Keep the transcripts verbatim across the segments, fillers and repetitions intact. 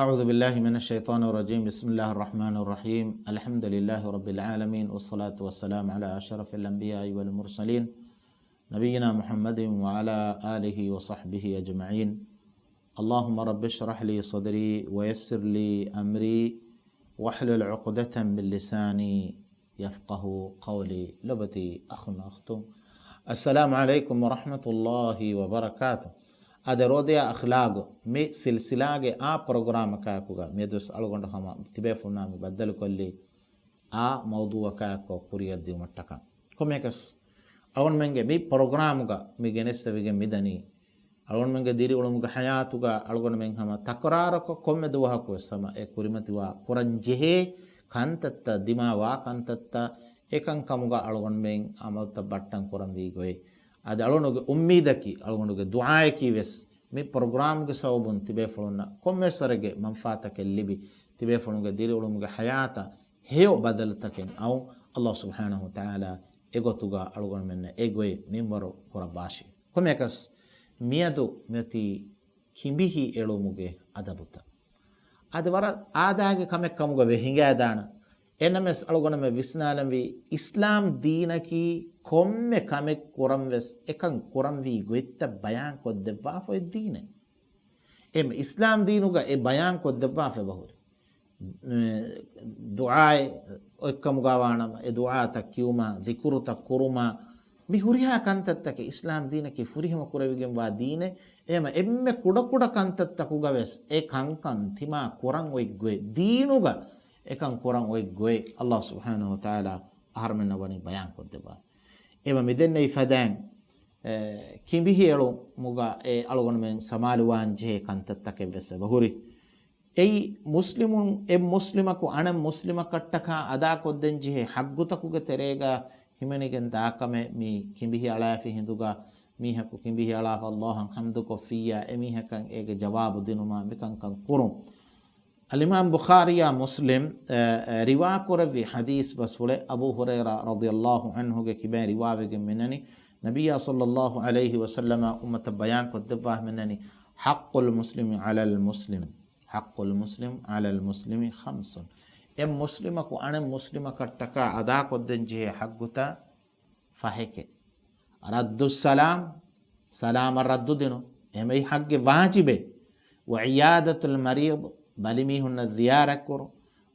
أعوذ بالله من الشيطان الرجيم. بسم الله الرحمن الرحيم. الحمد لله رب العالمين، والصلاة والسلام على أشرف الأنبياء والمرسلين، نبينا محمد وعلى آله وصحبه أجمعين. اللهم رب اشرح لي صدري ويسر لي أمري واحلل عقدة من لساني يفقهوا قولي. ލޮބުވެތި އަޚުން އުޚްތުން، އައްސަލާމު ޢަލައިކުމް ވަރަޙްމަތުﷲި ވަބަރަކާތު. އަދި ރޯދަޔާ އަޚްލާގު މި ސިލްސިލާގެ އާ ޕްރޮގްރާމަކާއެކުގަ މިއަދުވެސް އަޅުގަނޑު ހަމަ ތިބޭފުޅުންނާ މި ބައްދަލުކޮށްލީ އާ މައުޟޫޢަކާއެކު ކުރިއަށް ދިއުމަށްޓަކާ. ކޮންމެއަކަސް އަޅުގަނޑުމެންގެ މި ޕްރޮގްރާމުގަ މި ގެނެއްސެވިގެން މިދަނީ، އަޅުގަނޑުމެންގެ ދިރިއުޅުމުގެ ޙަޔާތުގަ އަޅުގަނޑުމެން ހަމަ ތަކުރާރަކޮށް ކޮންމެ ދުވަހަކުވެސް ހަމަ އެ ކުރިމަތިވާ ކުރަން ޖެހޭ ކަންތައްތައް، ދިމާވާ ކަންތައްތައް، އެކަންކަމުގަ އަޅުގަނޑުމެން ޢަމަލުތައް ބައްޓަން ކުރަންވީ ގޮތް. އަދި އަޅުގަނޑުގެ އުއްމީދަކީ، އަޅުގަނޑުގެ ދުޢާއަކީ ވެސް މި ޕްރޮގްރާމްގެ ސަބަބުން ތިބޭފުޅުންނަށް ކޮންމެވެސް ވަރެއްގެ މަންފާތަކެއް ލިބި، ތިބޭފުޅުންގެ ދިރިއުޅުމުގެ ޙަޔާތަށް ހެޔޮ ބަދަލުތަކެއް އައުން، ﷲ ސުބްޙާނަހޫ ވަތަޢާލާ އެގޮތުގަ އަޅުގަނޑުމެންނަށް އެ ގޮތް މިންވަރު ކުރައްވާށި. ކޮންމެއަކަސް މިއަދު މިއޮތީ ކިނބިހި އެޅުމުގެ އަދަބުތައް. އަދި ވަރަށް އާދައިގެ ކަމެއް ކަމުގަ ވެ ހިނގައިދާނަން. އެނަމެސް އަޅުގަނޑުމެން ވިސްނާލަންވީ، އިސްލާމް ދީނަކީ ކޮންމެ ކަމެއް ކުރަން ވެސް އެކަން ކުރަންވީ ގޮތްތައް ބަޔާން ކޮށްދެއްވާފަ އޮތް ދީނެއް. އެ އިސްލާމް ދީނުގަ އެ ބަޔާން ކޮށްދެއްވާފަ އެބަހުރި. އެ، ދުޢާއެއް އޮތްކަމުގަ ވާނަމަ، އެ ދުޢާތައް ކިޔުމާ، ޛިކުރުތައް ކުރުމާ، މި ހުރިހާ ކަންތައްތަކެއް އިސްލާމް ދީނަކީ ފުރިހަމަ ކުރެވިގެންވާ ދީނެއް. އެހެމަ އެންމެ ކުޑަކުޑަ ކަންތައްތަކުގަ ވެސް އެ ކަންކަން ތިމާ ކުރަން އޮތް ގޮތް، ދީނުގަ އެކަން ކުރަން އޮތް ގޮތް ﷲ ސުބްޙާނަހޫ ވަތަޢާލާ އަހަރުމެންނަށް ވަނީ ބަޔާން ކޮށްދެއްވާ. އެވަ މިދެންނެވި ފަދައިން، އެ، ކިނބިހި އެޅުމުގަ އެ އަޅުގަނޑުމެން ސަމާލުވާން ޖެހޭ ކަންތައްތަކެއް ވެސް އެބަ ހުރި. އެއީ މުސްލިމުން އެއް މުސްލިމަކު އަނެއް މުސްލިމަކަށްޓަކާ އަދާކޮށްދޭން ޖެހޭ ޙައްގުތަކުގެ ތެރޭގަ ހިމެނިގެން ދާ ކަމެއް. މި ކިނބިހި އަޅާފި ހިނދުގަ މީހަކު ކިނބިހި އަޅާފަ ﷲ އަށް ޙަމްދުކޮށްފިއްޔާ، އެ މީހަކަށް އޭގެ ޖަވާބު ދިނުމާ މިކަންކަން ކުރުން. އަލްއިމާމް ބުޚާރީއާ މުސްލިމް، އެ، އެ، ރިވާކުރެއްވި ޙަދީޘް ބަސްފުޅެއް އަބޫ ހުރައިރާ ރަޟިޔަﷲ ޢަންހުގެ ކިބައިން ރިވާވެގެން މިނަނީ، ނަބިއްޔާ ޞައްލަﷲ ޢަލައިހި ވަސައްލަމަ އުއްމަތަށް ބަޔާން ކޮށްދެއްވާ މިނަނީ، حق المسلم على المسلم، حق المسلم على المسلم خمس. އެއް މުސްލިމަކު އަނެއް މުސްލިމަކަށްޓަކާ އަދާކޮށްދޭން ޖެހޭ ޙައްގުތައް ފަހެކެ. ރައްދުއްސަލާމް، ސަލާމަށް ރައްދު ދިނުން. އެހެން އެއީ ޙައްގެއް ވާޖިބެއް. ވަޢިޔާދަތުލް މަރީޟް، ބަލިމީހުންނަށް ޒިޔާރަތްކުރުން.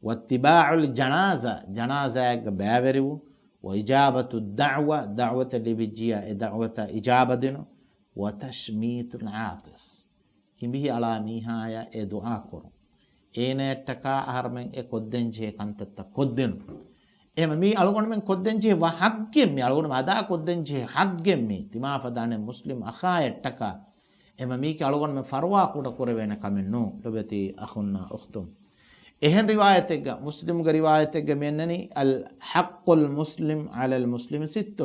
ވައްތިބާޢުލް ޖަނާޒާ، ޖަނާޒާއެއްގަ ބައިވެރިވުން. ވައިޖާބަތުއް ދަޢުވާ، ދަޢުވަތެއް ލިބިއްޖިއްޔާ އެ ދަޢުވަތަށް އިޖާބަ ދިނުން. ވަތަޝްމީތުލް ޢާޠިސް، ކިނބިހި އަޅާ މީހާޔަށް އެ ދުޢާ ކުރުން. އޭނަޔަށްޓަކާ އަހަރުމެން އެ ކޮށްދޭން ޖެހޭ ކަންތައްތައް ކޮށްދިނުން. އެހެމަ މީ އަޅުގަނޑުމެން ކޮށްދޭން ޖެހޭ ވަ ޙައްގެއް މީ، އަޅުގަނޑުމެން އަދާ ކޮށްދޭން ޖެހޭ ޙައްގެއް މީ. ތިމާ ފަދަ އަނެއް މުސްލިމް އަޚާޔަށްޓަކާ. އެހެމަ މީކީ އަޅުގަނޑުމެން ފަރުވާ ކުޑަ ކުރެވޭނެ ކަމެއް ނޫން، ލޮބުވެތި އަޚުންނާ އުޚްތުން. އެހެން ރިވާޔަތެއްގަ، މުސްލިމްގެ ރިވާޔަތެއްގަ މިއަންނަނީ، الحق المسلم على المسلم ست.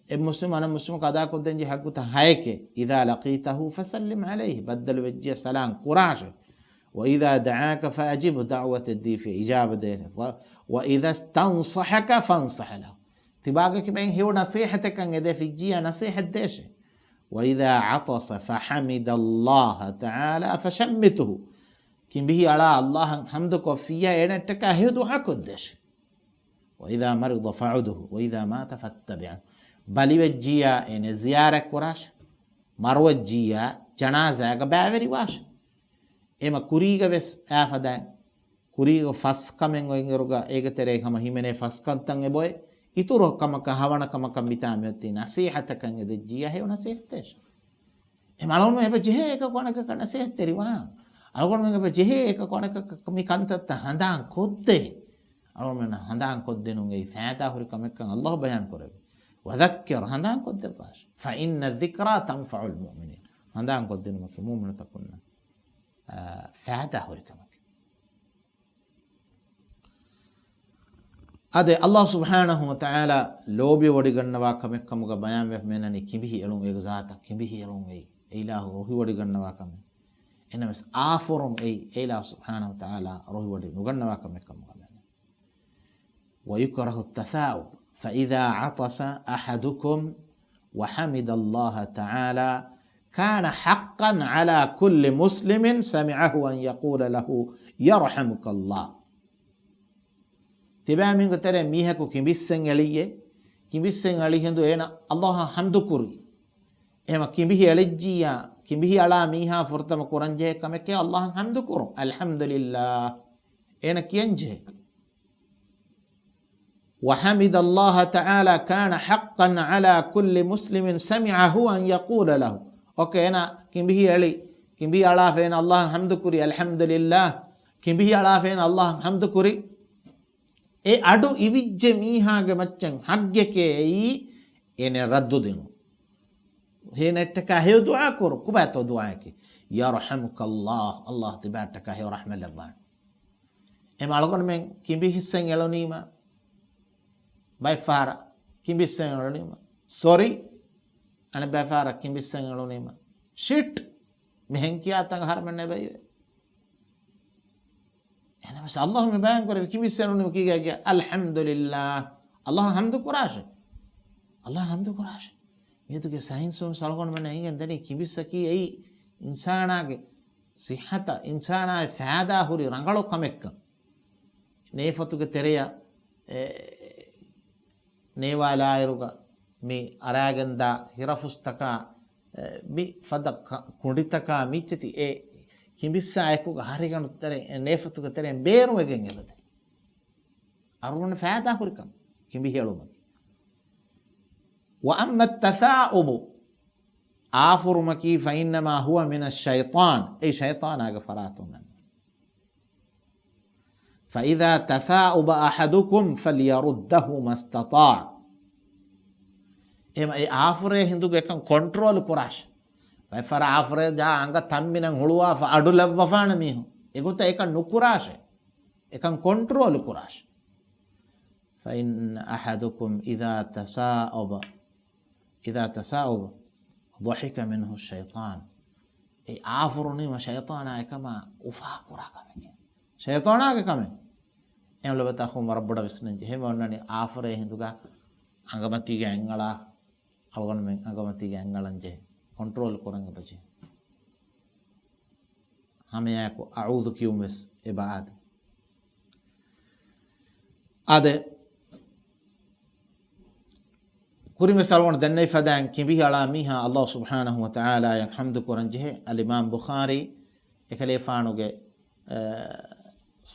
އެއް މުސްލިމް އަނެއް މުސްލިމަކަށް އަދާކޮށްދޭން ޖެހޭ ޙައްގުތައް ހައެކޭ. إذا لقيته فسلم عليه، ބައްދަލު ވެއްޖިޔާ ސަލާން ކުރާށޭ. وإذا دعاك فأجبه، ދަޢުވަތެއް ދީފިޔާ އިޖާބަ ދޭށޭ. و، وإذا استنصحك فانصح له، ތިބާގެ ކިބައިން ހެޔޮ ނަސޭހަތެއްކަން އެދެ ފިއްޖިޔާ ނަސޭހަތް ދޭށޭ. وإذا عطس فحمد الله تعالى فشمته، ކިނބިހި އަޅާ ﷲ އަށް ޙަމްދު ކޮށްފިއްޔާ އޭނައަށްޓަކާ ހެޔޮ ދުޢާ ކޮށްދޭށޭ. وإذا مرض فعده، وإذا مات فاتبعه. ބަލިވެއްޖިއްޔާ އޭނަ ޒިޔާރަތް ކުރާށޭ. މަރުވެއްޖިއްޔާ ޖަނާޒާގަ ބައިވެރިވާށޭ. އެމަ ކުރީގަ ވެސް އާފަދައިން، ކުރީގަ ފަސް ކަމެއް އޮތްއިރުގަ އޭގެ ތެރޭ ހަމަ ހިމެނޭ ފަސް ކަންތައް އެބޮއެ. އިތުރު ކަމަކަށް ހަވަނަ ކަމަކަށް މިތާ މިއޮތީ ނަސޭހަތަކަށް އެދެއްޖިއްޔާ ހެޔޮ ނަސޭހަތް ދޭށޭ. އެ އަޅުގަނޑުމެން އެބަ ޖެހޭ އެކަކު އަނެކަކަށް ނަސޭހަތްތެރިވާން. އަޅުގަނޑުމެން އެބަ ޖެހޭ އެކަކު އަނެކަކަށް މި ކަންތައްތައް ހަނދާން ކޮށްދޭން. އަޅުގަނޑުމެން ހަނދާން ކޮށްދިނުން އެއީ ފައިދާ ހުރި ކަމެއްކަން ﷲ ބަޔާން ކުރެއްވި. وذكر، ހަނދާން ކޮށްދެއްވާށޭ. فإن الذكرى تنفع المؤمنين، ހަނދާން ކޮށްދިނުމަކީ މުއުމިނުތަކުންނަށް، އާ، ފައިދާ ހުރި ކަމަކީ. އާދެ، ﷲ ސުބްޙާނަހޫ ވަތަޢާލާ ލޯބިވޮޑިގަންނަވާ ކަމެއްކަމުގަ ބަޔާންވެފަ މިއަންނަނީ ކިނބިހި އެޅުން އޭގެ ޒާތަށް، ކިނބިހި އެޅުން އެއީ އެއިލާހު ރުހިވޮޑިގަންނަވާ ކަމެއް. އެނަމެސް އާފޮރުން އެއީ އެއިލާހު ސުބްޙާނަހޫ ވަތަޢާލާ ރުހިވޮޑި ނުގަންނަވާ ކަމެއްކަމުގަ މިއަންނަނީ. ويكره التثاؤب، فإذا عطس أحدكم وحمد الله تعالى كان حقا على كل مسلم سمعه أن يقول له يرحمك الله. ތިބާމީހުންގެ ތެރެއިން މީހަކު ކިނބިއްސެން އެޅިއްޔޭ، ކިނބިއްސެން އެޅި ހިނދު އޭނަ ﷲ އަށް ޙަމްދު ކުރީ. އެހެމަ ކިނބިހި އެޅިއްޖިއްޔާ، ކިނބިހި އަޅާ މީހާ ފުރަތަމަ ކުރަންޖެހޭ ކަމެކޭ ﷲ އަށް ޙަމްދު ކުރުން. الحمد لله. އޭނަ ކިޔަންޖެހޭ. وحمد الله تعالى كان حقا على كل مسلم سمعه أن يقول له. އޯކޭ، އޭނަ ކިނބިހި އެޅި، ކިނބިހި އަޅާފަ އޭނަ ﷲ އަށް ޙަމްދު ކުރި، الحمد لله. ކިނބިހި އަޅާފަ އޭނަ ﷲ އަށް ޙަމްދު ކުރި. އެ އަޑު އިވިއްޖެ މީހާގެ މައްޗަށް ޙައްޤެކޭ އެއީ އޭނަ ރައްދު ދިނުން. އޭނައަށްޓަކާ ހެޔޮ ދުޢާ ކުރު. ކޮބާތޯ ދުޢާއަކީ؟ يرحمك الله، ﷲ ތިބާއަށްޓަކާ ހެޔޮ ރަޙްމަތް ލައްވާނެ. އެމަ އަޅުގަނޑުމެން ކިނބި ހިއްސެން އެޅުނީމަ، ބައެއްފަހަރަށް ކިނބި ހިއްސެން އެޅުނީމަ، ސޮރީ. އަނެއްބައިފަހަރަށް ކިނބި ހިއްސެން އެޅުނީމަ، ޝިޓް. މިހެން ކިޔާ ތަން ހަރަމެއް ނެބައިވޭ. އެހެނަސް ﷲ މި ބަޔާން ކުރެވި ކިނބި ހިއްސެން އެޅުނީމަ ކީގަ؟ الحمد لله. ﷲ އަށް ޙަމްދު ކުރާށޭ. ﷲ އަށް ޙަމްދު ކުރާށޭ. މިއަދުގެ ސައިންސުން އަޅުގަނޑުމެންނަށް އެނގެން ދެނީ ކިނބިއްސަކީ އެއީ އިންސާނާގެ ސިއްހަތަށް، އިންސާނާއަށް ފައިދާ ހުރި ރަނގަޅު ކަމެއްކަން. ނޭފޮތުގެ ތެރެއަށް، އެ، ނޭވާލާއިރުގަ މި އަރާގެންދާ ހިރަފުސްތަކާ، އެ، މި ފަދަ ކަ-، ކުނޑިތަކާ މިއްޗެތި އެ ކިނބިއްސާ އެކުގަ ހަރިގަނޑު ތެރެ-، ނޭފޮތުގެ ތެރެއިން ބޭރުވެގެން އެބަދޭ. އަޅުގަނޑު ފައިދާ ހުރިކަން ކިނބިހެޅުމަކީ. وأما التثاؤب، އާފުރުމަކީ، فإنما هو من الشيطان، އެއީ ޝައިޠާނާގެ ފަރާތުން. فإذا تثاءب أحدكم فليرده ما استطاع. އެމަ އެ އާފުރޭ ހިނދުގެ އެކަން ކޮންޓްރޯލް ކުރާށެ. ބައެއްފަހަރަށް އާފުރޭ ޖާ އަނގަ ތަންމިނަށް ހުޅުވާފަ އަޑު ލައްވަފާނެ މީހުން. އެގޮތަށް އެކަން ނުކުރާށެ. އެކަން ކޮންޓްރޯލް ކުރާށެ. فإن أحدكم إذا تثاءب، إذا تثاءب ضحك منه الشيطان. އެ އާފުރުނީމަ ޝައިޠާނާ އެކަމާ އުފާ ކުރާ ކަމެކޭ. ޝައިޠާނާގެ ކަމެއް. އެހެން ލޮބުވެތި އަޚުން ވަރަށް ބޮޑަށް ވިސްނަން ޖެހޭ. އެހެންވެ އޮންނަނީ އާފުރޭ ހިނދުގަ އަނގަމަތީގަ އެއްއަޅާ، އަޅުގަނޑުމެން އަނގަމަތީގަ އެއްއަޅަން ޖެހޭ. ކޮންޓްރޯލް ކުރަން އެބަޖެހޭ. ހަމައެއާއެކު އަޢޫޛު ކިޔުން ވެސް އެބަ އާދޭ. އާދެ، ކުރިން ވެސް އަޅުގަނޑު ދެންނެވި ފަދައިން ކިނބިހި އަޅާ މީހާ ﷲ ސުބްޙާނަހޫ ވަތަޢާލާއަށް ޙަމްދު ކުރަން ޖެހޭ. އަލްއިމާމް ބުޚާރީ އެކަލޭފާނުގެ، އަ،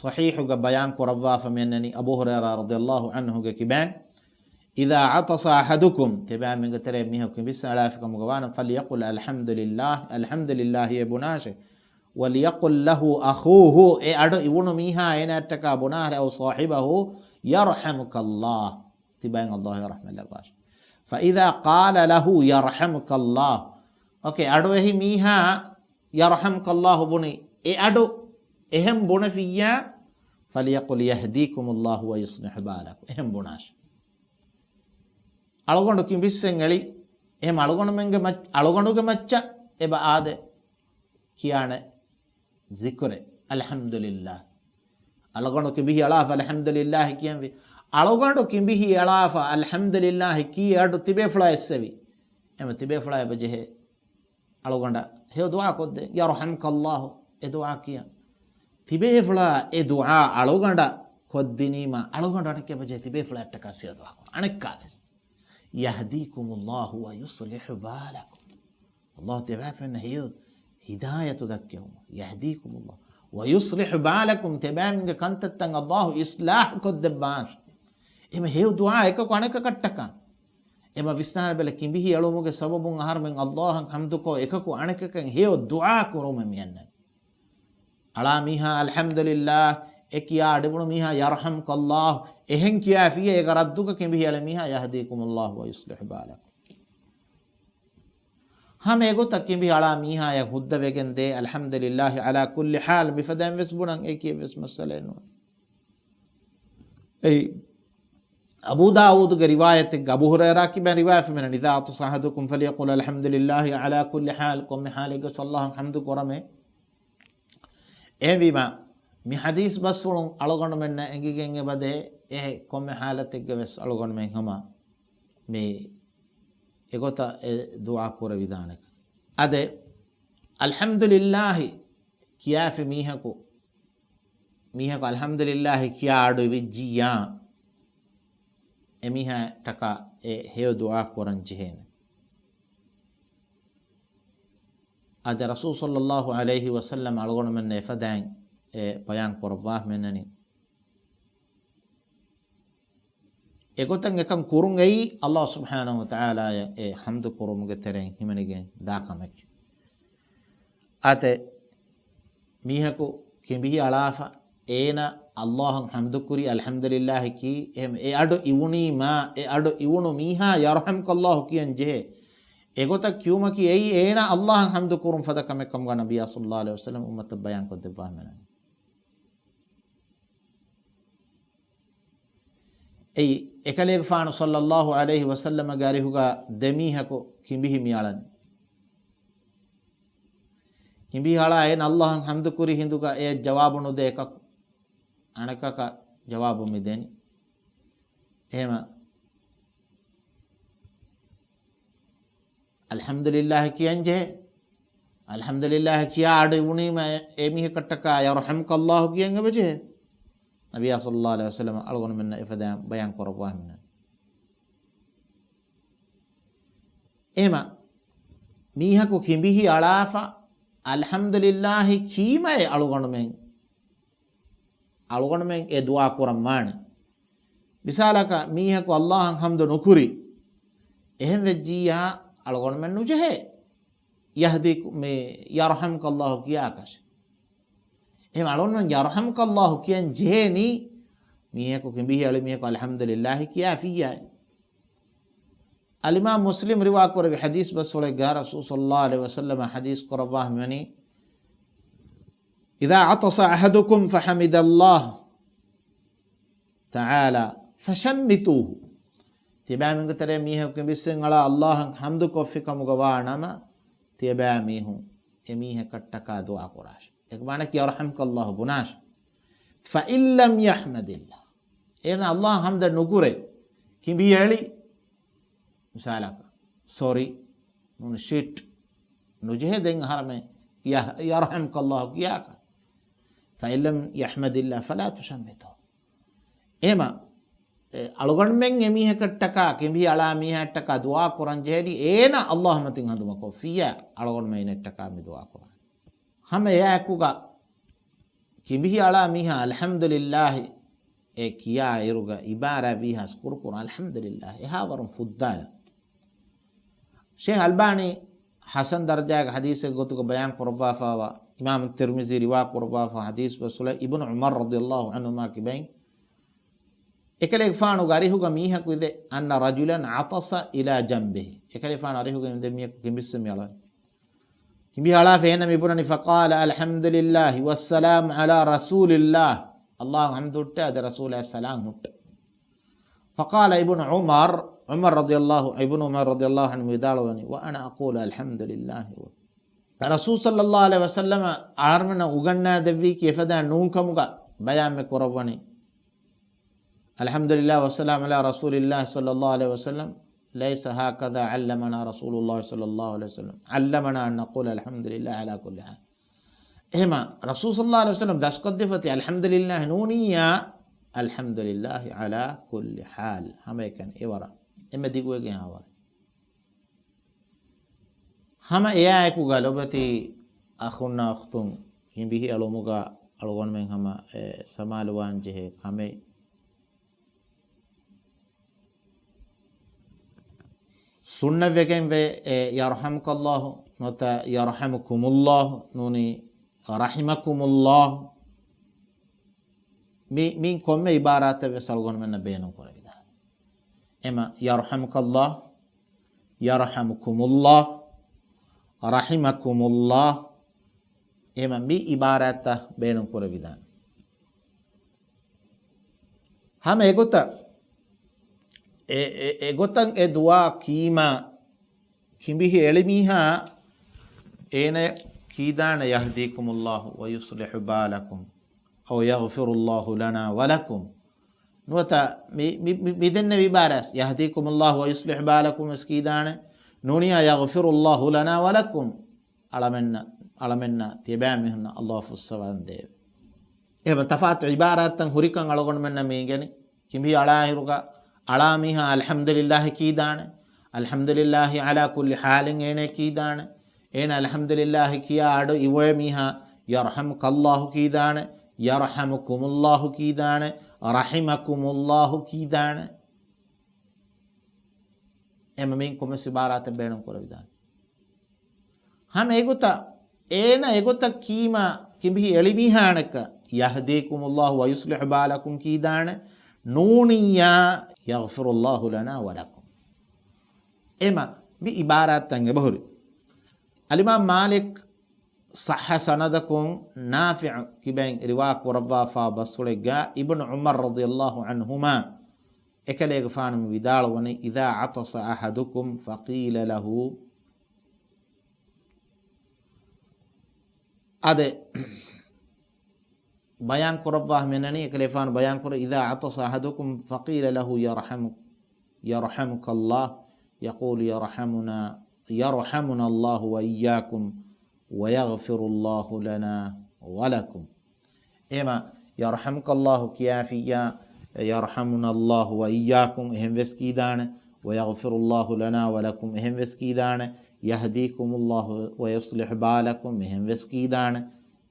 ޞަޙީޙުގަ ބަޔާން ކުރައްވާފަ މިއަންނަނީ އަބޫ ހުރައިރާ ރަޟިޔަﷲ ޢަންހުގެ ކިބައިން، إذا عطس أحدكم، ތިބާމީހުންގެ ތެރޭ މީހަކު ކިނބިއްސަން އަޅާފިކަމުގަ ވާނަމަ، فليقل الحمد لله، الحمد لله އޭ ބުނާށޭ. وليقل له أخوه، އެ އަޑު އިވުނު މީހާ އޭނައަށްޓަކާ ބުނާށޭ، أو صاحبه، يرحمك الله، ތިބާއަށް ﷲ ރަޙްމަތް ލައްވާށޭ. فإذا قال له يرحمك الله، އޯކޭ، އަޑު އެހި މީހާ يرحمك الله ބުނި، އެ އަޑު އެހެން ބުނެފިއްޔާ، فليقل يهديكم الله ويصلح بالكم، އެހެން ބުނާށޭ. އަޅުގަނޑު ކިނބިއްސެން އެޅި، އެހެން އަޅުގަނޑުމެންގެ މައްޗަށް، އަޅުގަނޑުގެ މައްޗަށް އެބަ އާދެ، ކިޔާނެ ޒިކުރެއް، الحمد لله. އަޅުގަނޑު ކިނބިހި އަޅާފަ الحمد لله ކިޔަންވީ. އަޅުގަނޑު ކިނބިހި އަޅާފަ الحمد لله ކީ އަޑު ތިބޭފުޅާ އެއްސެވި. އެމަ ތިބޭފުޅާ އެބަ ޖެހޭ އަޅުގަނޑަށް ހެޔޮ ދުޢާ ކޮށްދޭ. يرحمك الله އެ ދުޢާ ކިޔަން. ތިބޭފުޅާ އެ ދުޢާ އަޅުގަނޑަށް ކޮށްދިނީމަ، އަޅުގަނޑު އަނެކެބަޖެ ތިބޭފުޅާއަށްޓަކާ ސިޔަ ދުޢާ ކުރު. އަނެއްކާވެސް. يهديكم الله ويصلح بالكم. ﷲ ތިބާފެންނަ ހެޔޮ ހިދާޔަތު ދައްކެވުމަށް. يهديكم الله ويصلح بالكم، ތިބާމީގެ ކަންތައްތައް ﷲ އިޞްލާޙު ކޮށްދެއްވާށި. އެމަ ހެޔޮ ދުޢާ އެކަކު އަނެކަކަށްޓަކާ. އެމަ ވިސްނާލަބެލަ ކިނބިހި އެޅުމުގެ ސަބަބުން އަހަރުމެން ﷲ އަށް ޙަމްދުކޮށް އެކަކު އަނެކަކަށް ހެޔޮ ދުޢާ ކުރުމެއް މިއަންނަނީ. އަޅާ މީހާ الحمد لله އެ ކިޔާ އަޑިބުނު މީހާ يرحمك الله އެހެން ކިޔާފިއޭ، އޭގަ ރައްދުގަ ކިނބިހި އެޅި މީހާ يهديكم الله ويصلح بالكم. ހަމަ އެގޮތަށް ކިނބިހި އަޅާ މީހާޔަށް ހުއްދަވެގެން ދޭ الحمد لله على كل حال، މިފަދައިން ވެސް ބުނަން އެކި އެއްވެސް މައްސަލައެއް ނޫން. އެއީ، އަބޫ ދާވޫދުގެ ރިވާޔަތެއްގަ އަބޫ ހުރައިރާ ކިބައިން ރިވާޔަތް ފެންނަނީ، إذا عطس أحدكم فليقل الحمد للله على كل حال، ކޮންމެ ޙާލެއްގަސް ﷲ އަށް ޙަމްދު ކުރަމޭ. އެހެންވީމަ، މި ޙަދީޘް ބަސްފުޅުން އަޅުގަނޑުމެންނަށް އެނގިގެން އެބަދޭ، އެ ކޮންމެ ޙާލަތެއްގަ ވެސް އަޅުގަނޑުމެން ހަމަ މި އެގޮތަށް އެ ދުޢާ ކުރެވިދާނެކަން. އަދެ، އަލްޙަމްދުލިއްލާހި ކިޔާފި މީހަކު، މީހަކު އަލްޙަމްދުލިއްލާހި ކިޔާ އަޑު އިވިއްޖިއްޔާ، އެމީހާ ޓަކާ އެ ހެޔޮ ދުޢާ ކުރަން ޖެހޭނެ. އަދި ރަސޫލު ޞައްލައްލާހު ޢަލައިހި ވަސައްލަމަ އަޅުގަނޑުމެންނަށް އެފަދައިން އެ ބަޔާން ކުރައްވާ މެންނަނީ. އެގޮތަށް އެކަން ކުރުން އެއީ ﷲ ސުބްޙާނަހު ވަތަޢާލާއަށް އެ ޙަމްދު ކުރުމުގެ ތެރެއިން ހިމެނިގެން ދާ ކަމެކޭ. އާދެ، މީހަކު ކިނބިހި އަޅާފަ، އޭނަ ﷲ އަށް ޙަމްދު ކުރި، އަލްޙަމްދުލިއްލާހި ކީ، އެހެން އެ އަޑު އިވުނީމާ، އެ އަޑު އިވުނު މީހާ ޔަރްޙަމްކަﷲ ކިޔަން ޖެހޭ. އެގޮތަށް ކިޔުމަކީ އެއީ އޭނަ ﷲ އަށް ޙަމްދު ކުރުން ފަދަ ކަމެއް ކަމުގަ ނަބިއްޔާ ޞައްލައްލާހު ޢަލައިހި ވަސައްލަމަ އުއްމަތަށް ބަޔާން ކޮށްދެއްވާ މެނަނީ. އެއީ، އެކަލޭގެފާނު ޞައްލައްލާހު ޢަލައިހި ވަސައްލަމަގެ އަރިހުގަ ދެމީހަކު ކިނބިހި މިއަޅަން. ކިނބިހި އަޅާ އޭނަ ﷲ އަށް ޙަމްދު ކުރި ހިނދުގަ އެ ޖަވާބު ނުދޭ އެކަކު، އަނެކަކަށް ޖަވާބު މި ދެނީ. އެހެމަ އަލްޙަމްދުލިއްލާހި ކިޔަން ޖެހޭ. އަލްޙަމްދުލިއްލާހި ކިޔާ އަޑު އިވުނީމަ އެ، އެ މީހަކަށްޓަކާ ޔަރްޙަމްކަﷲ ކިޔަން އެބަޖެހޭ. ނަބިއްޔާ ޞައްލައްލާހު ޢަލައިހި ވަސައްލަމަ އަޅުގަނޑުމެންނަށް އެފަދައިން ބަޔާން ކުރައްވާ ހިމެނޭ. އެހެމަ މީހަކު ކިނބިހި އަޅާފަ، އަލްޙަމްދުލިއްލާހި ކީމައޭ އަޅުގަނޑުމެން، އަޅުގަނޑުމެން އެ ދުޢާ ކުރަން ވާނެ. މިސާލަކަށް، މީހަކު ﷲ އަށް ޙަމްދު ނުކުރި، އެހެން ވެއްޖިއްޔާ އަޅުގަނޑުމެން ނުޖެހޭ ޔަހްދީކު-، މި ޔަރްޙަމްކަﷲ ކިޔާކަށެއް. އެހެން އަޅުގަނޑުމެން ޔަރްޙަމްކަﷲ ކިޔަން ޖެހޭނީ، މީހަކު ކިނބިހި އަޅި މީހަކު އަލްޙަމްދުލިއްލާހި ކިޔާފިއްޔާ. އަލްއިމާމް މުސްލިމް ރިވާ ކުރެއްވި ޙަދީޘް ބަސްފުޅެއްގަ ރަސޫލު ޞައްލައްލާހު ޢަލައިހި ވަސައްލަމަ ޙަދީޘް ކުރައްވާ މިވަނީ، إذا عطس أحدكم فحمد الله تعالى فشمتوه. ތިޔަބައިމީހުންގެ ތެރޭ މީހަކު ކިނބިއްސެން އަޅާ ﷲ އަށް ޙަމްދު ކޮށްފި ކަމުގަ ވާ ނަމަ، ތިޔަބައިމީހުން އެ މީހަކަށްޓަކާ ދުޢާ ކުރާށި. އޭގެ މާނައަކީ ޔަރްޙަމްކަﷲ ބުނާށި. فإن لم يحمد الله. އޭނަ ﷲ އަށް ޙަމްދެއް ނުކުރޭ. ކިނބި އެޅި. މިސާލަކަށް، ސޮރީ، ނޫނީ ޝިޓް ނުޖެހޭ ދެން އަހަރެމެން ޔަ-، ޔަރްޙަމްކަﷲ ކިޔާކަށް. فإن لم يحمد الله فلا تشمته. އެހެމަ، އެ، އަޅުގަނޑުމެން އެމީހަކަށްޓަކާ، ކިނބި އަޅާ މީހާއަށްޓަކާ ދުޢާ ކުރަން ޖެހެނީ، އޭނަ ﷲ މަތިން ހަނދުމަކޮށްފިއްޔާ، އަޅުގަނޑުމެން އޭނައަށްޓަކާ މި ދުޢާ ކުރާނީ. ހަމަ އެއާއެކުގަ ކިނބިހި އަޅާ މީހާ އަލްޙަމްދުލިއްލާހި އެ ކިޔާ އިރުގަ އިބާރާތްވީހާ ޝުކުރު ކުރުން، އަލްޙަމްދުލިއްލާހި، އެހާވަރުން ފުއްދާލަން. ޝޭޚް އަލްބާނީ ޙަސަން ދަރަޖާގެ ޙަދީޘެއް ގޮތުގަ ބަޔާން ކުރައްވާފައިވާ، އިމާމު ތިރްމިޒީ ރިވާ ކުރައްވާފަ ޙަދީޘް ބަސްފުޅެއް، އިބްނު ޢުމަރު ރަޟިޔައްލާހު ޢަންހުމާ ކިބައިން، އެކަލޭގެފާނުގެ އަރިހުގަ މީހަކު އިނދެ، أن رجلا عطس إلى جنبه. އެކަލޭގެފާނު އަރިހުގަ އިނދެ މީހަކު ކިނބިއްސެ މިއަޅަން. ކިނބި އަޅާފަ އޭނަ މިބުނަނީ، فقال الحمد لله والسلام على رسول الله. ﷲ އަށް ޙަމްދު ހުއްޓާ، އަދި ރަސޫލާއަށް ސަލާމް ހުއްޓާ. فقال ابن عمر، ޢުމަރު ރަޟިޔައްލާހު، އިބްނު ޢުމަރު ރަޟިޔައްލާހު ޢަންހު ވިދާޅުވަނީ، وأنا أقول الحمد لله. ރަސޫލު ޞައްލައްލާހު ޢަލައިހި ވަސައްލަމަ އަހަރުމެންނަށް އުގަންނާދެއްވީކީ އެފަދައިން ނޫން ކަމުގަ ބަޔާން މި ކުރައްވަނީ. الحمد لله والسلام على رسول الله صلى الله عليه وسلم، ليس هكذا علمنا رسول الله صلى الله عليه وسلم، علمنا أن نقول الحمد لله على كل حال. އެހެމަ ރަސޫލު ޞައްލައްލާހު ޢަލައިހި ވަސައްލަމަ ދަސްކޮށްދެއްވަތީ الحمد لله ނޫނިއްޔާ، الحمد لله على كل حال، ހަމައެކަނި އެވަރަށް އެންމެ ދިގުވެގެން އާވަރެ. ހަމަ އެއާއެކުގަ ލޮބުވެތި އަޚުންނާ އުޚްތުން، ކިނބިހި އެޅުމުގަ އަޅުގަނޑުމެން ހަމަ އެ ސަމާލުވާން ޖެހޭ ކަމެއް. ސުންނަތްވެގެންވޭ، އެ، يرحمك الله ނުވަތަ يرحمكم الله ނޫނީ، رحمكم الله. މި، މި ކޮންމެ އިބާރާތެއް ވެސް އަޅުގަނޑުމެންނަށް ބޭނުން ކުރެވިދާނެ. އެމަ، يرحمك الله، يرحمكم الله، رحمكم الله، އެމަ، މި އިބާރާތްތައް ބޭނުން ކުރެވިދާނެ. ހަމަ އެގޮތަށް އެ، އެ، އެގޮތަށް އެ ދުޢާ ކީމާ، ކިނބިހި އެޅި މީހާ އޭނަ ކީދާނެ، يهديكم الله ويصلح بالكم أو يغفر الله لنا ولكم. ނުވަތަ މި، މި، މި، މި ދެންނެވި އިބާރާތް، يهديكم الله ويصلح بالكم ވެސް ކީދާނެ. ނޫނިއްޔާ، يغفر الله لنا ولكم. އަޅަމެންނަށް، އަޅަމެންނަށް ތިޔަބައިމީހުންނަށް ﷲ ފުއްސަވަން ދޭވެ. އެހެން ތަފާތު އިބާރާތްތައް ހުރިކަން އަޅުގަނޑުމެންނަށް މި އިނގެނީ. ކިނބިހި އަޅާއިރުގަ އަޅާ މީހާ އަލްޙަމްދުލިއްލާހި ކީދާނެ. އަލްޙަމްދުލިއްލާހި ޢަލާ ކުއްލި ޙާލިން އޭނަ ކީދާނެ. އޭނަ އަލްޙަމްދުލިއްލާހި ކިޔާ އަޑު އިވޭ މީހާ ޔަރްޙަމްކައްލާހު ކީދާނެ. ޔަރްޙަމުކުމުއްލާހު ކީދާނެ. ރަޙިމަކުމުއްލާހު ކީދާނެ. އެމަ މިން ކޮމެސް އިބާރާތެއް ބޭނުން ކުރެވިދާނެ. ހަމަ އެގޮތަށް، އޭނަ އެގޮތަށް ކީމަ ކިނބިހި އެޅިމީހާނެކަ، ޔަހްދީކުމުއްލާހު ވަޔުޞްލިޙު ބާލަކުމް ކީދާނެ، ނޫނިއްޔާ، ޔަޣްފިރުއްލާހު ލަނާ ވަލަކުމް. އެމަ، މި އިބާރާތްތައް އެބަހުރި. އަލްއިމާމް މާލިކް ޞައްޙަ ސަނަދަކުން ނާފިޢު ކިބައިން ރިވާ ކުރައްވާފާ ބަސްފުޅެއްގަ އިބްނު ޢުމަރު ރަޟިޔައްލާހު ޢަންހުމާ އެކަލޭގެފާނު ވިދާޅުވަނީ، إذا عطس أحدكم فقيل له. އާދެ، ބަޔާން ކުރައްވާ މިނަނީ އެކަލޭފާނު ބަޔާން ކުރޭ، إذا عطس أحدكم فقيل له يرحم، يرحمك الله، يقول يرحمنا، يرحمنا الله وإياكم، ويغفر الله لنا ولكم. އެމަ، ޔަރްޙަމްކައްލާހު ކިޔާފިއްޔާ، ޔަރްޙަމުނައްލާހު ވައިއްޔާކުމް އެހެން ވެސް ކީދާނެ، ވަޔަޣްފިރުއްލާހު ލަނާ ވަލަކުމް އެހެން ވެސް ކީދާނެ، ޔަހްދީކުމުއްލާހު ވަޔުޞްލިޙު ބާލަކުމް އެހެން ވެސް ކީދާނެ.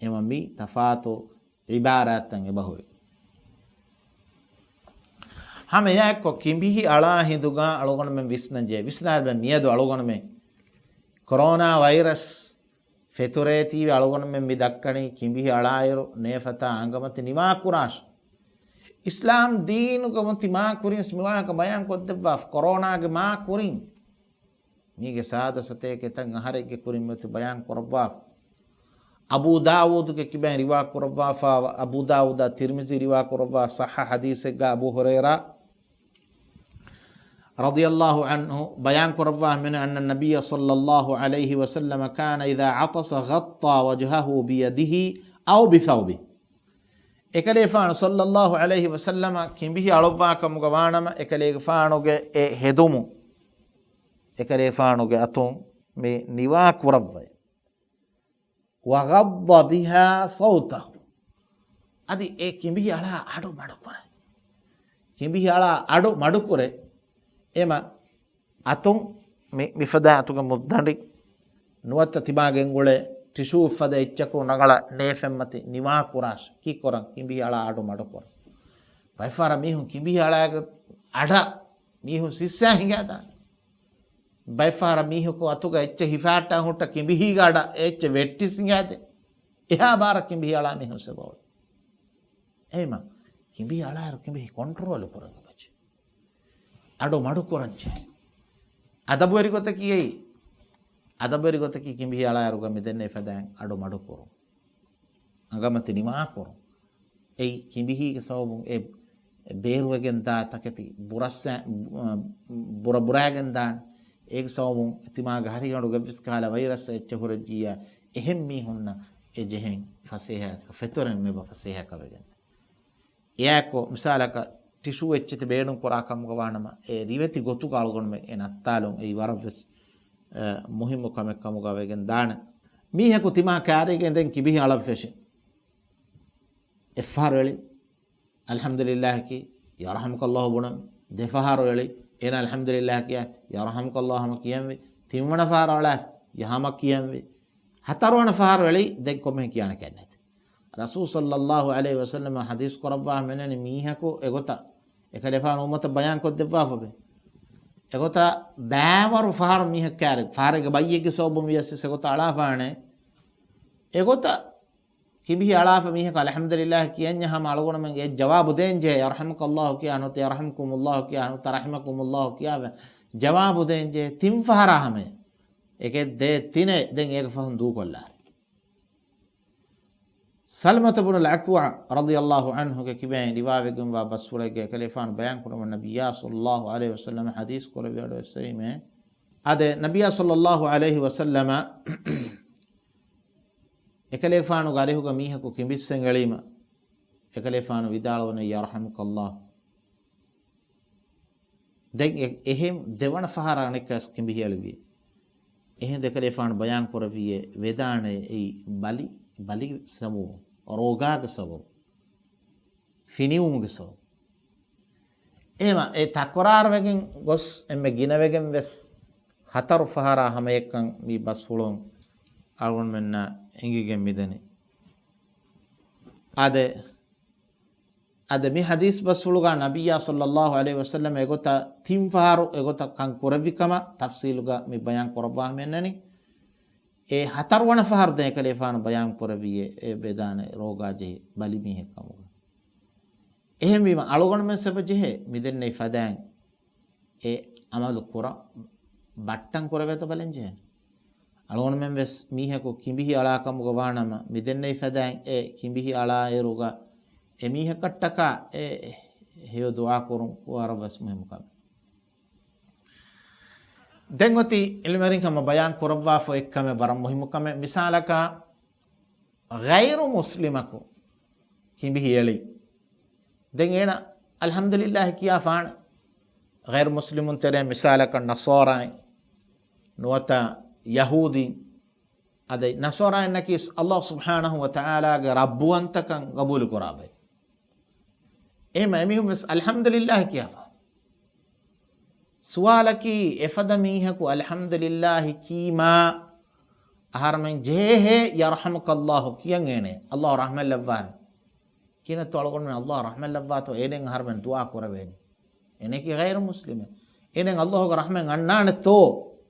އެމަ މި ތަފާތު އިބާރާތްތައް އެބަހުރި. ހަމަ އެއާއެއްކޮށް ކިނބިހި އަޅާ ހިނދުގަ އަޅުގަނޑުމެން ވިސްނަންޖެހޭ. ވިސްނާލަބަ މިއަދު އަޅުގަނޑުމެން ކޮރޯނާ ވައިރަސް ފެތުރޭތީވެ އަޅުގަނޑުމެން މި ދައްކަނީ ކިނބިހި އަޅާއިރު ނޭފަތާ އަނގަމަތި ނިވާކުރާށި. އިސްލާމް ދީނުގަ މަތި މާ ކުރިން މިވާހަކަ ބަޔާން ކޮށްދެއްވާފަ ކޮރޯނާގެ މާ ކުރިން. މީގެ ސާދަ ސަތޭކަ އެތައް އަހަރެއްގެ ކުރިން މަތި ބަޔާން ކުރައްވާފަ. އަބޫ ދާވޫދުގެ ކިބައިން ރިވާ ކުރައްވާފަ، އަބޫ ދާވޫދާ ތިރްމިޒީ ރިވާ ކުރައްވާ ޞައްޙަ ޙަދީޘެއްގަ އަބޫ ހުރައިރާ ރަޟިޔައްލާހު ޢަންހު ބަޔާން ކުރައްވާ މިން أن النبي صلى الله عليه وسلم كان إذا عطس غطى وجهه بيده أو بثوبه. އެކަލޭފާނު ޞައްލައްލާހު ޢަލައިހި ވަސައްލަމަ ކިނބިހި އަޅުއްވާ ކަމުގަ ވާނަމަ، އެކަލޭގެފާނުގެ އެ ހެދުމު، އެކަލޭފާނުގެ އަތުން މި ނިވާ ކުރައްވައި. وغض بها صوته. އަދި އެ ކިނބިހި އަޅާ އަޑު މަޑުކުރޭ. ކިނބިހި އަޅާ އަޑު މަޑުކުރޭ. އެމަ އަތުން މި، މިފަދަ އަތުގެ މުއްދަނޑި ނުވަތަ ތިމާގެންގުޅޭ ޓިޝޫ ފަދަ އެއްޗަކު ނަގަޅަ ނޭފެންމަތި ނިވާ ކުރާށި. ކީއްކުރަން؟ ކިނބިހި އަޅާ އަޑު މަޑުކުރަން. ބައެއްފަހަރަށް މީހުން ކިނބިހި އަޅާގެ އަޑަށް މީހުން ސިއްސާ ހިނގާދާނެ. ބައެއްފަހަރަށް މީހަކު އަތުގަ އެއްޗެއް ހިފާއްޓާ ހުއްޓަ ކިނބިހީގަ އަޑަށް އެއްޗެއް ވެއްޓިސް ހިނގާދޭ. އެހާ ބާރަށް ކިނބިހި އަޅާ މީހުން ސެބަވަޅު. އެހެމަ ކިނބިހި އަޅާއިރު ކިނބިހި ކޮންޓްރޯލު ކުރަން އެބަޖެ. އަޑު މަޑު ކުރަންޖެ. އަދަބުވެރި ގޮތަކީ އެއީ. އަދަބުވެރި ގޮތަކީ ކިނބިހި އަޅާއިރުގަ މިދެންނެވި ފަދައިން އަޑު މަޑު ކުރުން. އަނގަމަތި ނިމާ ކުރުން. އެއީ ކިނބިހީގެ ސަބަބުން އެ ބޭރުވެގެން ދާ ތަކެތި ބުރައްސަ-، ބުރަ ބުރާގެން ދާން. އޭގެ ސަބަބުން ތިމާގެ ހަރިގަނޑުގަ ވެސް ކަހަލަ ވައިރަސް އެއްޗެއް ހުރެއްޖިއްޔާ އެހެން މީހުންނަށް އެ ޖެހެން ފަސޭހަ ފެތުރެން މިބަ ފަސޭހަކަށް ވެގެން. އެއާއެކު މިސާލަކަށް ޓިޝޫ އެއްޗެތި ބޭނުން ކުރާ ކަމުގަ ވާނަމަ، އެ ރިވެތި ގޮތުގަ އަޅުގަނޑުމެން އެ ނައްތާލުން އެއީ ވަރަށްވެސް، އެ، މުހިއްމު ކަމެއް ކަމުގަ ވެގެން ދާނެ. މީހަކު ތިމާ ކާރީގަ އިނދެން ކިބިހި އަޅަން ފެށި. އެއްފަހަރު އެޅި، އަލްޙަމްދުލިއްލާހި ކީ، ޔަރްޙަމުކައްލާހު ބުނަން. ދެފަހަރު އެޅި، އޭނަ އަލްޙަމްދުލިއްލާހި ކިޔާ، ޔަރްޙަމުކައްލާހު ހަމަ ކިޔަންވީ. ތިންވަނަ ފަހަރަށް އަޅާ، ޔަ ހަމަ ކިޔަންވީ. ހަތަރުވަނަ ފަހަރު އެޅި، ދެން ކޮންމެހެން ކިޔާނެ ކަންނެތެ. ރަސޫލު ޞައްލައްލާހު ޢަލައިހި ވަސައްލަމަ ޙަދީޘް ކުރައްވާ މިނަނީ މީހަކު އެގޮތަށް އެކަލޭފާނު އުއްމަތަށް ބަޔާން ކޮށްދެއްވާފަ ބެ. އެގޮތަށް ބައިވަރު ފަހަރު މީހަކު ކާރި، ފަހަރެއްގެ ބައްޔެއްގެ ސަބަބުން ވިޔަސް އެގޮތަށް އަޅާފާނެ. އެގޮތަށް ކިނބިހި އަޅާފަ މީހަކު އަލްޙަމްދުލިއްލާހި ކިޔަންޏާ ހަމަ އަޅުގަނޑުމެން އެ ޖަވާބު ދޭންޖެހޭ، ޔަރްޙަމުކައްލާހު ކިޔާ ނުވަތަ ޔަރްޙަމްކުމުއްލާހު ކިޔާ ނުވަތަ ރަޙިމަކުމުއްލާހު ކިޔާ ޖަވާބު ދޭންޖެހޭ ތިން ފަހަރާ ހަމަޔަށް. އެކެއް ދޭ ތިނެއް ދެން އޭގެ ފަހުން ދޫކޮށްލާށި. ސަލްމަތު ބުނުލް އަކްވަޢު ރަޟިޔައްލާހު ޢަންހުގެ ކިބައިން ރިވާވެގެންވާ ބަސްފުޅެއްގަ އެކަލޭފާނު ބަޔާން ކުރަމުން ނަބިއްޔާ ޞައްލައްލާހު ޢަލައިހި ވަސައްލަމަ ޙަދީޘް ކުރެއްވި އަޑު އެއްސެވީމޭ. އާދެ، ނަބިއްޔާ ޞައްލައްލާހު ޢަލައިހި ވަސައްލަމަ އެކަލޭފާނުގެ އަރިހުގަ މީހަކު ކިނބިއްސެން އެޅީމަ، އެކަލޭފާނު ވިދާޅުވަނީ، ޔަރްޙަމުކައްލާހު. ދެން އެ-، އެހެން ދެވަނަ ފަހަރަށް އަނެއްކާވެސް ކިނބިހި އެޅިވި. އެހެން އެކަލޭފާނު ބަޔާން ކުރެއްވިއޭ ވެދާނެ އެއީ ބަލި، ބަލި ސަބަބު، ރޯގާގެ ސަބަބު، ފިނިވުމުގެ ސަބަބު. އެހެމަ އެ ތަކުރާރުވެގެން ގޮސް އެންމެ ގިނަވެގެން ވެސް ހަތަރު ފަހަރާ ހަމަޔަކަން މި ބަސްފުޅުން އަޅުގަނޑުމެންނަށް އެނގިގެން މިދަނީ. އާދެ، އަދި މި ޙަދީޘް ބަސްފުޅުގަ ނަބިއްޔާ ޞައްލައްލާހު ޢަލައިހި ވަސައްލަމަ އެގޮތަށް ތިން ފަހަރު އެގޮތަށް ކަން ކުރެއްވި ކަމަށް ތަފްޞީލުގަ މި ބަޔާން ކުރައްވާ ހަމަ އެންނަނީ. އެ ހަތަރުވަނަ ފަހަރު ދެން އެކަލޭފާނު ބަޔާން ކުރެއްވިއޭ އެ ވެދާނެ ރޯގާ ޖެހި ބަލި މީހެއް ކަމުގަ. އެހެންވީމަ އަޅުގަނޑުމެން ސަބަ ޖެހޭ މިދެންނެވި ފަދައިން އެ އަމަލު ކުރަ ބައްޓަން ކުރެވޭތޯ ބަލަން ޖެހޭ. އަޅުގަނޑުމެން ވެސް މީހަކު ކިނބިހި އަޅާ ކަމުގަ ވާނަމަ، މިދެންނެވި ފަދައިން އެ ކިނބިހި އަޅާ އިރުގަ އެ މީހަކަށްޓަކާ އެ ހެޔޮ ދުޢާ ކުރުން ވަރަށް ވެސް މުހިއްމު ކަމެއް. ދެން އޮތީ ޢިލްމުވެރިން ހަމަ ބަޔާން ކުރައްވާފަ އޮތް ކަމެއް ވަރަށް މުހިއްމު ކަމެއް. މިސާލަކަށް، ޣައިރު މުސްލިމަކު ކިނބިހި އެޅި. ދެން އޭނަ އަލްޙަމްދުލިއްލާހި ކިޔާފާނެ. ޣައިރު މުސްލިމުން ތެރޭ މިސާލަކަށް ނަޞާރާއިން، ނުވަތަ ޔަހޫދީން. އަދި ނަޞާރާއިންނަކީ ﷲ ސުބްޙާނަހު ވަތަޢާލާގެ ރައްބުވަންތަކަން ގަބޫލު ކުރާ ބައެއް. އެހެމަ އެމީހުން ވެސް އަލްޙަމްދުލިއްލާހި ކިޔާފާނެ. ސުވާލަކީ، އެފަދަ މީހަކު އަލްޙަމްދުލިއްލާހި ކީމާ އަހަރުމެން ޖެހޭހޭ ޔަރްޙަމުކައްލާހު ކިޔަން އޭނެ، ﷲ ރަޙްމަތް ލައްވާނެ. ކިހިނެއްތޯ އަޅުގަނޑުމެން ﷲ ރަޙްމަތް ލައްވާތޯ އޭނެއަށް އަހަރުމެން ދުޢާ ކުރެވޭނެ. އޭނައަކީ ޣައިރު މުސްލިމެއް. އޭނައަށް ﷲގެ ރަޙްމަތް އަންނާނެތޯ؟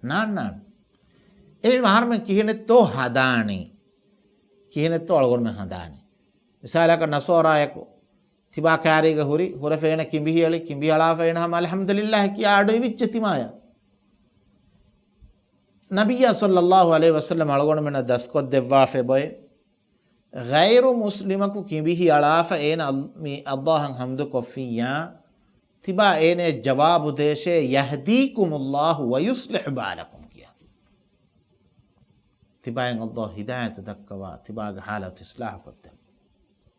ނާންނާނެ. އެހެންވީމަ އަހަރުމެން ކިހިނެއްތޯ ހަދާނީ؟ ކިހިނެއްތޯ އަޅުގަނޑުމެން ހަދާނީ؟ މިސާލަކަށް ނަޞާރާއަކު ތިބާ ކާރީގަ ހުރި، ހުރެފަ އޭނަ ކިނބިހި އެޅި، ކިނބި އަޅާފަ އޭނަ ހަމަ އަލްޙަމްދުލިއްލާހި ކިޔާ އަޑު އިވިއްޖެ ތިމާޔަށް. ނަބިއްޔާ ޞައްލައްލާހު ޢަލައިހި ވަސައްލަމަ އަޅުގަނޑުމެންނަށް ދަސްކޮށްދެއްވާފައި ބޮއެ، ޣައިރު މުސްލިމަކު ކިނބިހި އަޅާފަ އޭނަ އަލް-، މި ﷲއަށް ޙަމްދު ކޮށްފިއްޔާ، ތިބާ އޭނަޔަށް ޖަވާބު ދޭށޭ، "يهديكم الله ويصلح بالكم" ކިޔާ. ތިބާއަށް ﷲ ހިދާޔަތު ދައްކަވާ، ތިބާގެ ޙާލަތު އިޞްލާޙު ކޮށްދެން.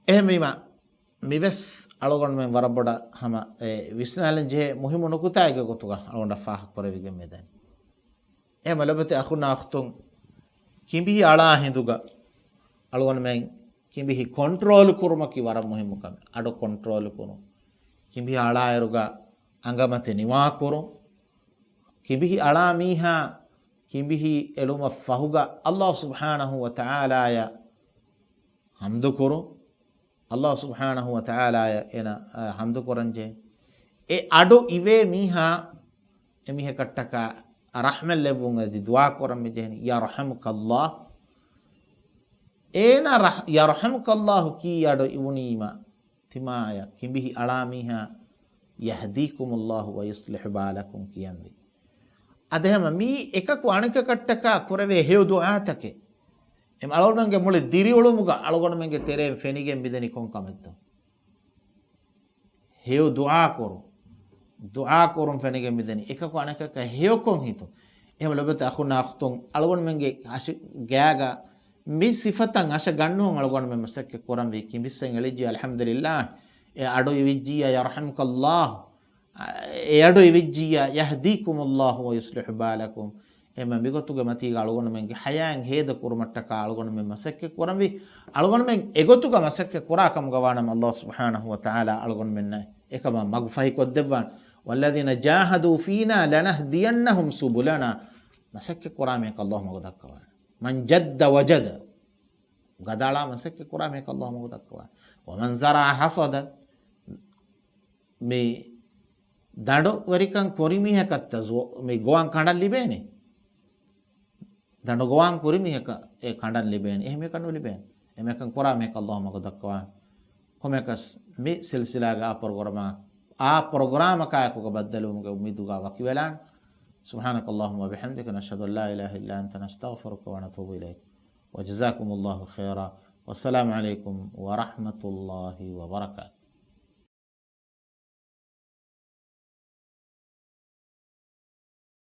އެހެންވީމަ، މިވެސް އަޅުގަނޑުމެން ވަރަށް ބޮޑަށް ހަމަ އެ ވިސްނާލަން ޖެހޭ މުހިއްމު ނުކުތާއެއްގެ ގޮތުގަ އަޅުގަނޑަށް ފާހަގަ ކުރެވިގެން މިދަނީ. އެހެމަ ލޮބުވެތި އަޚުންނާ އުޚްތުން، ކިނބިހި އަޅާ ހިނދުގަ އަޅުގަނޑުމެން ކިނބިހި ކޮންޓްރޯލް ކުރުމަކީ ވަރަށް މުހިއްމު ކަމެއް. އަޑު ކޮންޓްރޯލް ކުރުން. ކިނބިހި އަޅާއިރުގަ އަނގަމަތި ނިވާކުރުން. ކިނބިހި އަޅާ މީހާ ކިނބިހި އެޅުމަށް ފަހުގަ ﷲ ސުބްޙާނަހު ވަތަޢާލާޔަށް ޙަމްދު ކުރުން. ﷲ ސުބްޙާނަހު ވަތަޢާލާޔަށް އޭނަ، އަ، ޙަމްދު ކުރަންޖެހޭ. އެ އަޑު އިވޭ މީހާ އެމީހަކަށްޓަކާ ރަޙްމަތް ލެއްވުން އެދި ދުޢާ ކުރަން މި ޖެހެނީ، "يرحمك الله." އޭނަ ރަޙް-، "يرحمك الله" ކީ އަޑު އިވުނީމަ، ތިމާޔަށް ކިނބިހި އަޅާ މީހާ، "يهديكم الله ويصلح بالكم" ކިޔަންވީ. އަދި ހަމަ މީ އެކަކު އަނެކަކަށްޓަކާ ކުރެވޭ ހެޔޮ ދުޢާތަކެއް. އެމަ އަޅުގަނޑުމެންގެ މުޅި ދިރިއުޅުމުގަ އަޅުގަނޑުމެންގެ ތެރެއިން ފެނިގެން މިދަނީ ކޮން ކަމެއްތޯ؟ ހެޔޮ ދުޢާ ކުރުން. ދުޢާ ކުރުން ފެނިގެން މިދަނީ އެކަކު އަނެކަކަށް ހެޔޮކޮށް ހިތުން. އެހެން ލޮބުވެތި އަޚުންނާ އުޚްތުން، އަޅުގަނޑުމެންގެ އަށި ގާގަ މި ސިފަތައް އަށަ ގަންނުހުން އަޅުގަނޑުމެން މަސައްކަތް ކުރަންވީ. ކިނބިއްސަން އެޅިއްޖިއްޔާ އަލްޙަމްދުލިއްލާހް، އެ އަޑު އިވިއްޖިއްޔާ ޔަރްޙަމްކައްލާހް، އެ އަޑު އިވިއްޖިއްޔާ ޔަހްދީކުމުއްލާހު ވަޔުޞްލިޙު ބާލަކުމް. އެހެންވެ މިގޮތުގެ މަތީގަ އަޅުގަނޑުމެންގެ ޙަޔާތް ހޭދަ ކުރުމަށްޓަކާ އަޅުގަނޑުމެން މަސައްކަތް ކުރަންވީ. އަޅުގަނޑުމެން އެގޮތުގަ މަސައްކަތް ކުރާ ކަމުގަ ވާނަމަ، އަލްލާހު ސުބްޙާނަހު ވަ ތަޢާލާ އަޅުގަނޑުމެންނަށް އެކަމަށް މަގު ފަހިކޮށްދެއްވާނެ. وَالَّذِينَ جَاهَدُوا فِينَا لَنَهْدِيَنَّهُمْ سُبُلَنَا. މަސައްކަތް ކުރާ މީހަކަށް އަލްލާހު މަގު ދައްކަވާނެ. مَنْ جَادَ وَجَادَ. ގަދައަޅާ މަސައްކަތް ކުރާ މީހަކަށް އަލްލާހު މަގު ދައްކަވާނެ. وَمَنْ زَرَعَ حَصَدَ. މި ދަނޑުވެރިކަން ކުރި މީހަކަށް ތަ ޒު-، މި ގޮވާން ކަނޑަން ލިބޭނެ. ދަނޑު ގޮވާން ކުރި މީހަކަށް އެ ކަނޑަން ލިބޭނެ. އެހެން މީހަކަށް ނުލިބޭނެ. އެ މީހަކަށް ކުރާ މީހަކަށް އަލްލާހު މަގު ދައްކަވާނެ. ކޮމެކަސް މި ސިލްސިލާގެ އާ ޕްރޮގްރާމާ، އާ ޕްރޮގްރާމަކާއެކުގަ ބައްދަލުވުމުގެ އުއްމީދުގަ ވަކިވެލާނެ. سُبْحَانَكَ اللَّهُمَّ وَبِحَمْدِكَ، نَشْهَدُ أَنْ لَا إِلَهَ إِلَّا أَنْتَ، نَسْتَغْفِرُكَ وَنَتُوبُ إِلَيْكَ. وَجَزَاكُمُ اللَّهُ خَيْرًا. وَالسَّلَامُ عَلَيْكُمْ وَرَحْمَةُ اللَّهِ وَبَرَكَاتُهُ.